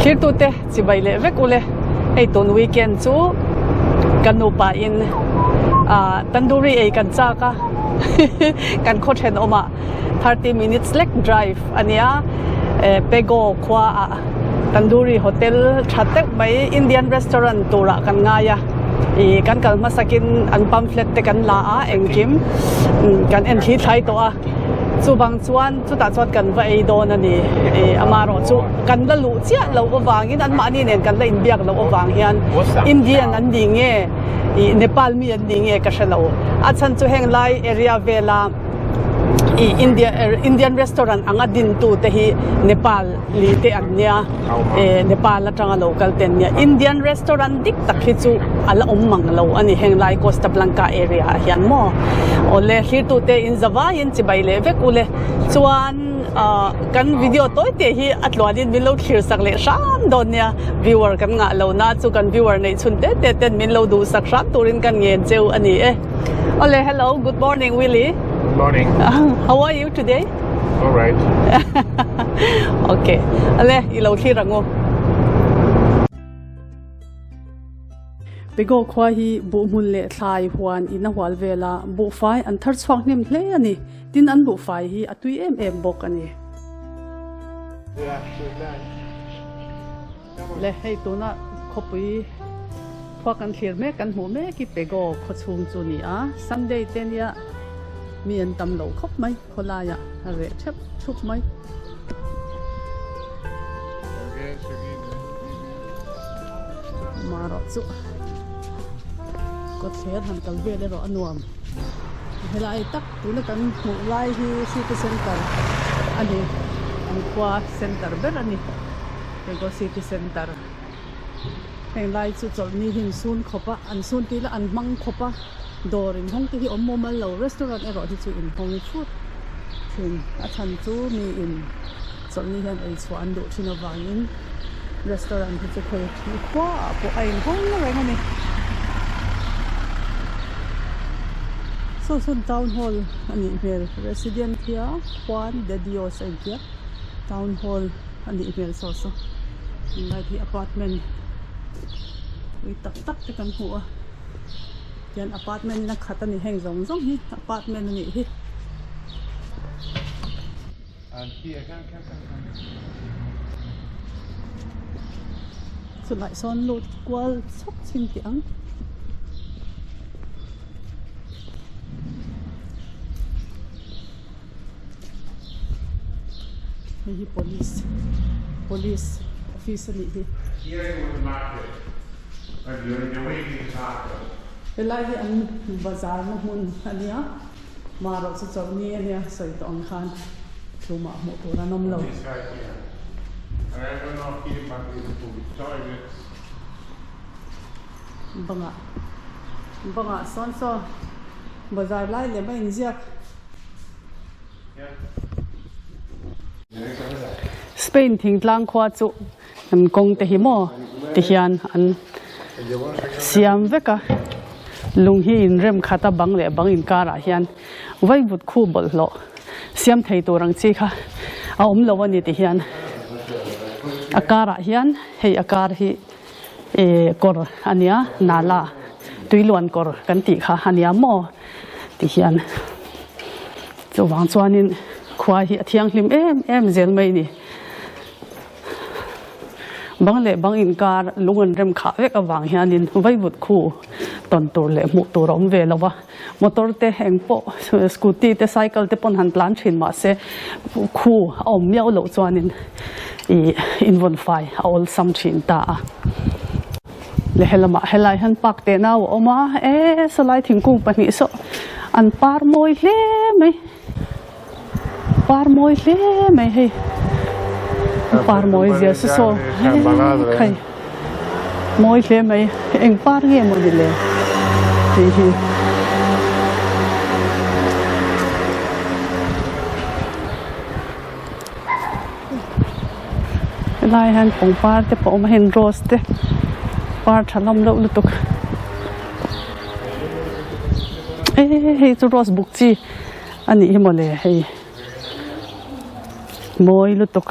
Thirtute chibai leh vek ule hei tun weekend chu kan nupa in tandoori ei kan chak a kan khaw thenawmah 30 minutes lek drive a nia Pego khua ah tandoori hotel tha deuh mai Indian restaurant turah kan ngai a ih kan kal hmasakin an pamphlet te kan la a engkim kan en thli thlai tawh a chuvang chuan chutah chuan kan va ei dawn a ni ih amaherawh chu kan la luh chiah loh avangin anmahni nen kan la inbiak loh avang hian Indian an ni nge ih Nepal mi an ni nge ka hre lo a chhan chu heng lai area vela ih India Indian restaurant anga din tu te hi Nepal li te an nia eh Nepal atanga lo kal te an nia Indian restaurant dik tak hi chu a la awm mang lo a ni heng lai Costa Blanca area ah hian maw awle thlir tu te in zavaiin chibai leh vek ule chuan ah kan video tawi te hi a tluanin min lo thlir sak leh hram dawn nia viewer kan ngah lo na chu kan viewer neih chhun te te ten min lo duh sak hram turin kan ngen cheu a ni e. Ole, hello, good morning, Willie. Good morning. How are you today? All right. Okay. Ale, i lo thlir angu. Pego khua hi buhhmun leh thlai huan in a hual vel a, buhfai an thar chhuak hnem hle a ni. Tin an buhfai hi a tui em em bawk a ni. Le hei tuna khawpui khua kan thlir mek kan hmuh mek hi Pego khaw chhung chu ni a, Sunday te nia mi an tam lo khawp mai khawlaiah a reh thep thup mai. Marawh chu kawtthler han kal vel erawh a nuam helai tak tuna kan hmuh lai hi city center a ni an khua center ber a ni. Pego City Centre heng lai chu chawlhni hi an sun khawp a an sun tih lah an hmang khawp a dawr inhawng te hi awm mumal lo restaurant erawh hi chu inhawng thut thin a chhan chu mi in chawlhni hian ei chhuah an duh thin avangin restaurant hi chu khawi khua ah pawh a inhawng reng a ni saw sawn town hall a nih hmel resident hia Juan de Dios a intia town hall. A nih hmel saw saw tunlai hi apartment pui tak tak te kan hmu a tian apartment in a khat a ni heng zawng zawng hi apartment a nih hi. Chulai sawn lut kual chhawk chhin teh ang. Hei hi police police office a nih hi. Helai hi an bazar na hmun a nia marawh chu chawlhni a nia sawi tawh ang khan tumah hmuh tur an awm lo. Bangah bangah sawn saw bazar lai lem a inziak. Spain thingtlang khua chu an kawng te hi maw ti hian an siam vek a lung hi inrem khat a bang leh bang inkarah hian vaivut khu bawlhhlawh siam thei tur ang chi kha a awm lo a ni ti hian a karah hian hei a kar hi eh kawr a nia nala tuiluan kawr kan tih kha a nia maw. Ti hian chuvang chuanin khua hi a thianghlim em em zel mai a ni. Bang leh bang inkar lung an rem khah vek avang hianin vaivut khu tawn tur leh hmuh tur a awm ve lo va, motor te eng pawh scooty te cycle te pawn han tlan thin mahse khu a awm miau loh chuanin ih invawn fai a awlsam thin ta a. Le helamah helai hian park teh nau a awm a e sawlai thingkung pahnih saw an par mawi hle mai par mawi hle mai hei par mawi zia se saw hei mawi hle mai eng par nge maw ni le tih hi. Helai hian pangpar te pawh a awm a heng rose te par tha hlawm deuh lutuk e hei chu rose buk chi a nih hi mawle hei mawi lutuk.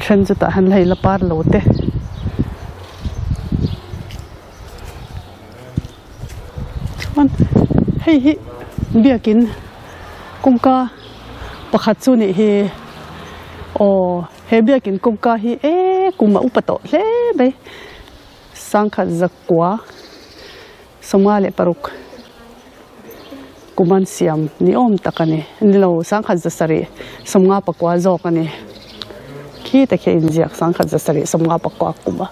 Then chutah hian hei la par lo te. Chuan hei hi biakin kawngka pakhat chu nih hi aw he biakin kawngka hi e kum a upa tawh hle mai sangkhat zakua 56 kum an siam ni awm tak a ni ni lo sangkhat zasarih 59 zawk a ni khi te khi a inziak sangkhat zasarih 59 kum a.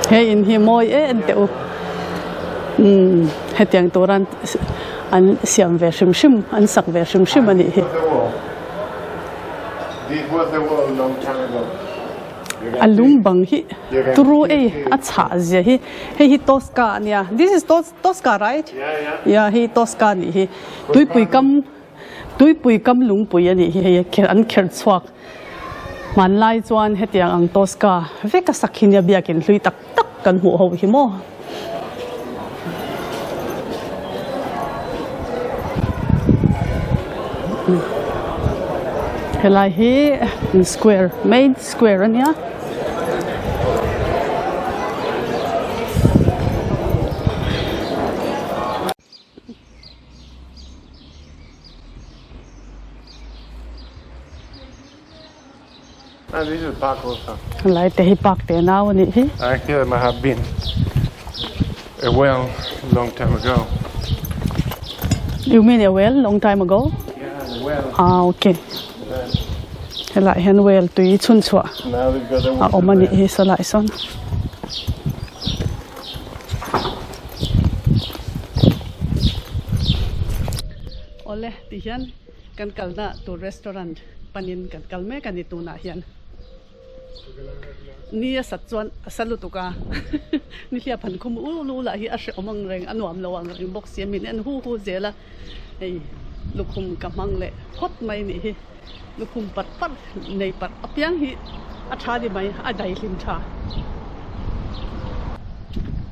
He in hi mawi em teh u umm hetiang tur an an siam ve hrim hrim an sak ve hrim hrim a nih hi. A lung bang hi turu ei a chhah zia hi hei hi Tosca a nia this is Tosca right? Yeah hei Tosca a nih hi tuipui kam Tuipui kam lungpui a nih hi hei an kher chhuak. Hmanlai chuan hetiang ang Tosca veka sak hi nia biakin hlui tak tak kan hmuh ho hi maw. Helai hi square main square a nia. Lai te hi park te nau a nih hi. I here might have been a well long time ago. You mean a well long time ago? Yeah, the well. Ah, okay. Helai hian well tui chhun chhuah a awm a nih hi sawlai sawn. Awle ti hian kan kalna tur restaurant panin kan kal mek a ni tunah hian ni a sat chuan a sa lutuk a nihliap han khum ul ul ah hi a hrehawm ang reng a nuam lo ang reng bawk si a min en hu hu zel a hei lukhum ka hmang leh phawt mai a nih hi lukhum parh parh nei parh apiang hi a tha ni mai a daihlim tha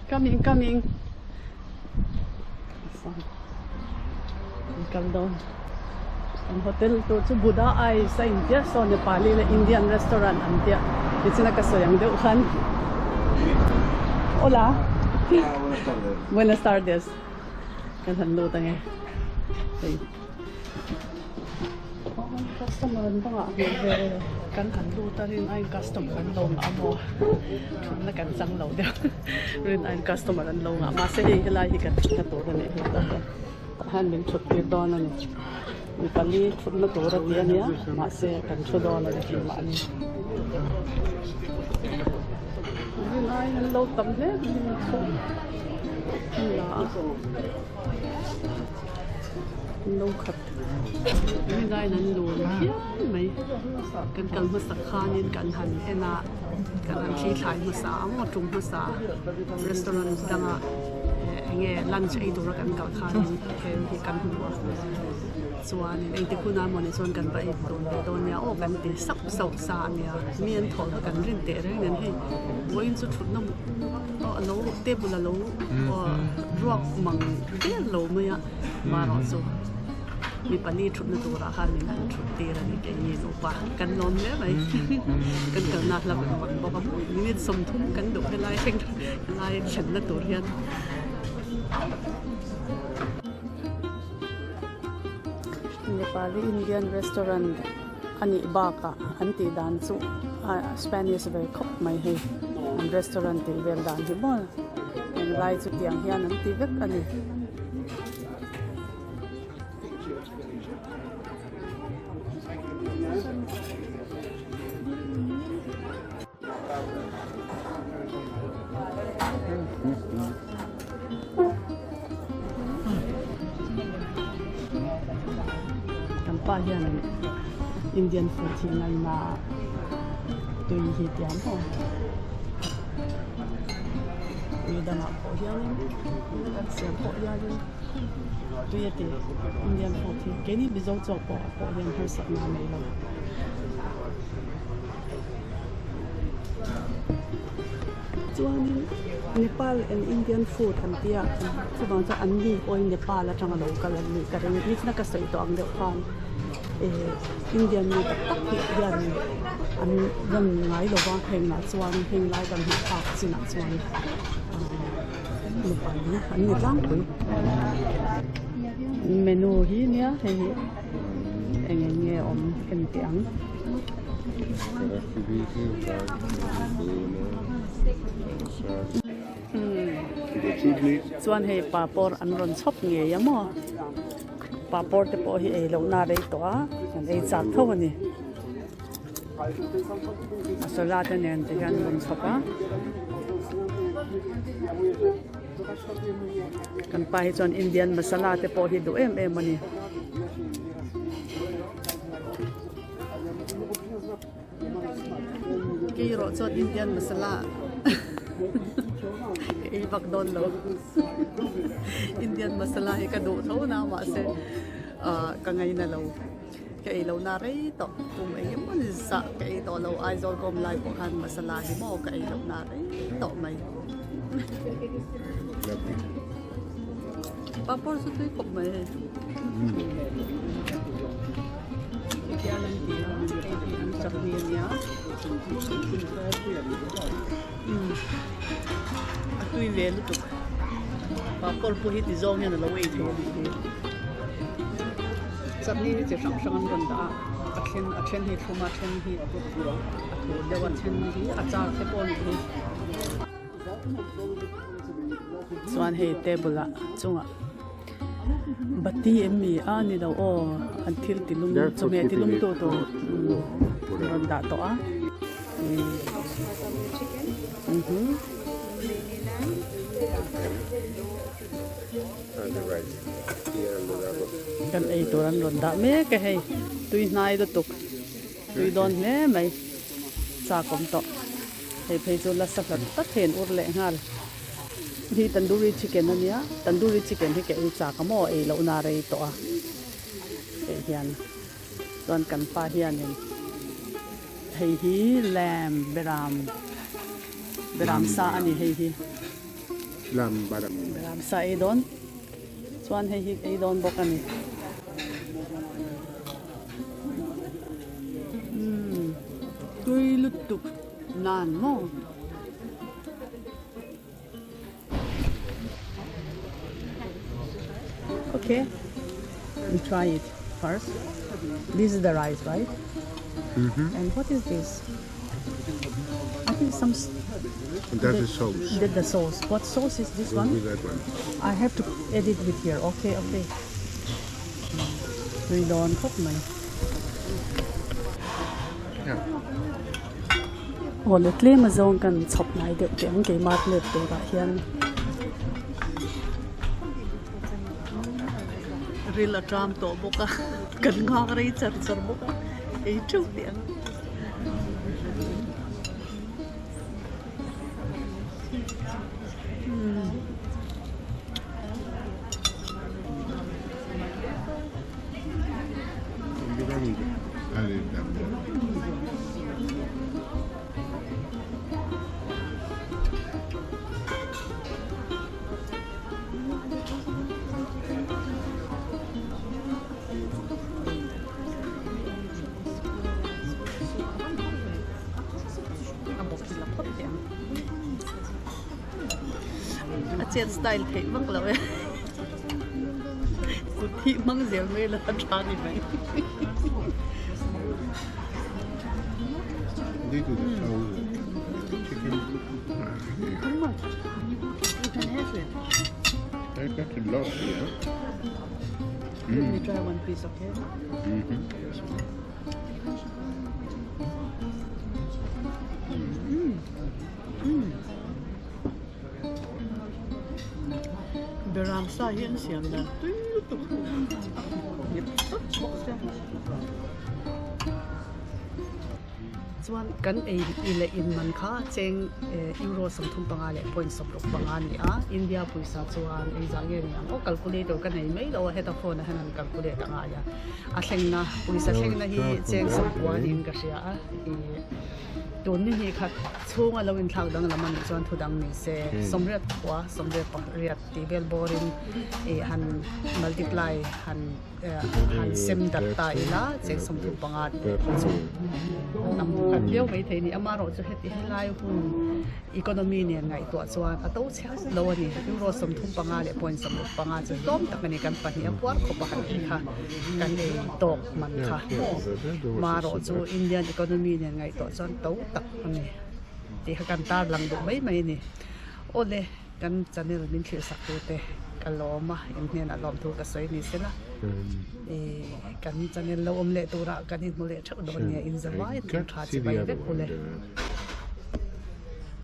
coming coming an kal dawn an hotel tur chu Buddha Eyes a intia saw Nepali leh Indian restaurant an tia tichuan a ka sawi ang deuh khan Hola Buenas tardes kan han lut ange hei. Customer an bangah hmuh ve kan han lut a rin aiin customer an lo ngah maw thutna kan chang lo deuh rin aiin customer an lo ngah mahse hei helai hi kan thutna tur a nih hmel a tah hian min thut tir dawn a ni mi pali thutna tur a ti a nia mahse kan thu dawn a ni tih mahni rin aiin an lo tam hle mai a chu la a. No khat rinaiin an lun phian mai kan kal hmasa khanin kan han en a kan han thli thlai hmasa a maw tum hmasa restaurant danga eng nge lunch ei tura kan kal khanin hel hi kan hmu a chuanin engtik hunah mawni chuan kan va ei dun ve dawn nia aw kan ti sauh sauh sa a nia mi an thawl kha kan rin teh reng nen hei vawiin chu thutna aw a lo table a lo ruak mang der lo mai a marawh chu mi pali thutna turah khan min han thut tir a ni keini nupa kan lawm hle mai kan kalna hla kan vang bawk a minute 30 kan duh helai thleng helai thlenna tur hian. Nepali Indian restaurant a nih bakah an tih dan chu Spanish ve khawp mai hei an restaurant tih vel dan hi maw englai chu tiang hian an ti vek a ni. Kan pa hian Indian food hi ngaina tui hi tia maw tui dangah pawh hianin kan siam pawh hianin tui a ti Indian food hi keini Mizo chaw pawh ah pawh hian harsatna a nei lo. Chuanin Nepal and Indian food an tia chuvang chuan an ni pawhin Nepal atanga lo kal an nih ka ring ni china ka sawi tawh ang deuh khan. Eh Indian mi tak tak hi hian an rawn ngai lo va heng ah chuan heng lai kan hmuh phak chinah chuan nupa hi an ni tlangpui menu hi nia hei hi eng eng nge awm en teh ang. Chuan hei papawr an rawn chhawp ngei a maw. Papawr te pawh hi ei loh na rei tawh a, kan ei chak tho a ni. Masala te nen te hian rawn chhawp a. Kan pa hi chuan Indian masala te pawh hi duh em em a ni. Kei erawh chuan Indian masala ka ei vak dawn lo Indian masala hi ka duh tho na mahse ah ka ngaina lo ka ei lo na rei tawh kum eng emaw ni zah ka ei tawh lo Aizawl ka awm lai pawh khan masala hi maw ka ei loh na rei tawh mai papawr chu tui khawp mai hei. Tihian an ti a hei hi an chutney a nia umm a tui ve lutuk papawr pawh hi ti zawng hian a lo ei thei a nih hi chutney hi chi hrang hrang an rawn dah a a then a then hi thlum a then hi a thur deuh a then hi a char te pawh a nih hi chuan hei table ah chungah. Bati em ni a ni lo aw an thil ti lum chawhmeh ti lum tu tur rawn dah tawh a kan ei tur an rawn dah mek a hei tui hnai lutuk tui dawn hle mai chak awm tawh hei phei chu la sa hlat tak hian ur leh nghal. Hi tandoori chicken a nia tandoori chicken hi ka ei chak a maw ei loh na rei tawh a hei hian chuan kan pa hianin hei hi lamb beram beram sa a ni hei hi beram sa ei dawn chuan hei hi ei dawn bawk a ni umm tui lutuk nan maw. Okay, we try it first. This is the rice, right? Mm -hmm. And what is this? I think some. And that's the sauce. The, the sauce. What sauce is this one? With that one. I have to edit with here. Okay, okay. Tui dawn khawp mai. Yeah. Aw le tlem a zawng kan chhawp hnai deuh teh ang keimah plate turah hian ril a ṭam tawh bawk a kan nghak rei char char bawk a ei ṭeuh teh ang. A chet style theih vak lo e. Kut hi hmang zel mai la tha ni mai. They do the sauce, the chicken. Too much. You can have it. I got a lot here. Let me try one piece, okay? Mm-hmm. Beram sa hi an siam dan tui lutuk a nghet tawp bawk sia. Chuan kan ei leh in man kha cheng euro 35 leh point 65 a ni a, India pawisa chuan engzah nge ni ang aw calculator ka nei mai lo a heta phone ah hian an calculate a ngai a, a thlengna pawisa thlengna hi cheng 90 niin ka hria a ih tun ni hnih khat chhunga lo inthlak danglam a nih chuan thu dang ni se 80 khua 88 tih vel bawrin ih han multiply han. han sem darh ta ila cheng 35 chu tam khat viau mai thei a ni amaherawh chu heti helai hun economy nen ngaihtuah chuan a to chhe hauh lo a ni euro 35 leh point 65 chu tlawm tak a ni kan pahnih a puar khawp a han ei kha kan ei tawk man kha amaherawh chu Indian economy nen ngaihtuah chuan to tak a ni tih kha kan tarlang duh mai mai a ni awle. Kan channel min thlir sak tute ka lawm a, in hnenah lawmthu ka sawi ni sela. Kan channel lo awm leh turah kan inhmu leh theuh dawn nia, in za vai in tha chi bai vek ule.